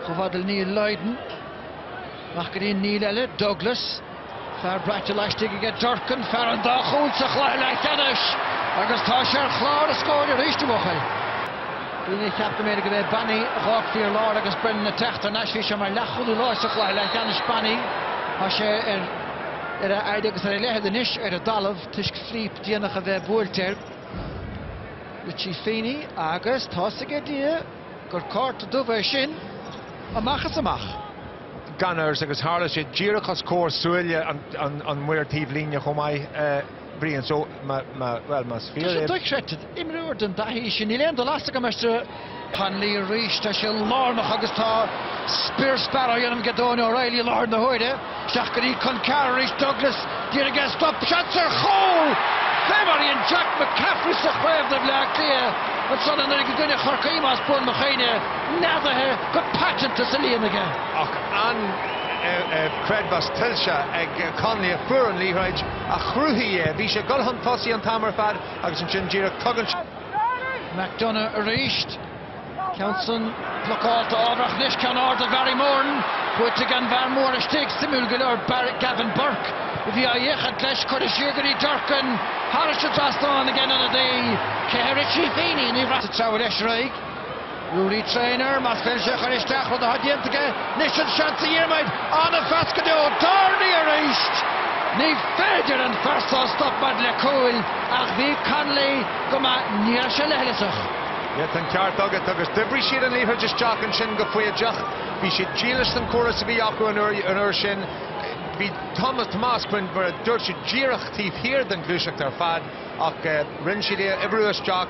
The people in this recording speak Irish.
Chomh fada le Neil Lydon. Amach go dtí an Neil eile, Douglas. Fear braite laistigh aige Durcan, fear an dá chúl sa chluiche leathcheannais agus tá sé ar chlár na scóir arís, a bhuachaill. Daoine a cheap go mb'fhéidir gurb é Bonney a dh'fhágfaí ar lár agus Brennan ag teacht thar n-ais. Bhí sé mar leathchúlaí láir sa chluiche leathcheannais, Bonney. Tá sé ar ar a fhaid agus ar a leithead anois ar an dtalamh toisc flíp déanach a bheith buailte air. Richie Feeney agus tá's aige Dia gur cárta dubh é sin amach is amach. Gan amhras, agus tharla sé díreach os comhair súile an maor taobh líne chomh maith, Brian. So, bhuel, más fíor é. Tá sé dochreidte. Imreoir den dtaithí sin, níl aon dul as agam, arsa Connolly arís. Tá sé lárnach agus tá spior spear á dhéanamh aige Donie O'Reilly i láthair na huaire. Isteach go dtí Con Carr arís, Douglas d'iarraidh é a stop, seans ar chúl! Fé mar a dhein Jack McCaffrey sa chraobh do Bhleá Cliath ansan anuraidh i gcoinne Chorcaí, más buan mo chuimhne, neadaithe go paiteanta sa líon aige. Ach an-chreidmheas tuillte ag Connolly a fuair an liathróid, a chruthaigh é. Bhí sé ag dul chun tosaigh an t-am ar fad agus ansin díreach tugann sé. McDonagh arís. Ceann san blocáilte ámhach anois, ceann ard do Bharry Moran, buaite ag an bhfear mór istigh, suimiúil go leor Gavin Burke a bhí á fhéachaint leis, curtha siar go dtí Durcan, thairis an trasnán ag an ionadaí, cé Richie Feeney, ní bhraith. Treabhadh leis ar aghaidh. Ruairí Traynor, más féidir sé a chur isteach, rud atá déanta aige, anois an seans a Dhiarmaid, an-phas go deo, Dorney arís! Ní féidir an fear so a stop maidir le cúil ach bhí Connolly go maith, ní raibh sé leithleasach. Yeah, tá an ceart agat agus d'oibrigh siad an liathróid isteach ansin go foighdeach. Bhí siad dílis don chóras a bhí acu an uair sin. Bhí Thomas, Tomás Quinn, mar a dúirt siad, díreach taobh thiar den ghluaiseacht ar fad ach rinne siad é a oibriú isteach.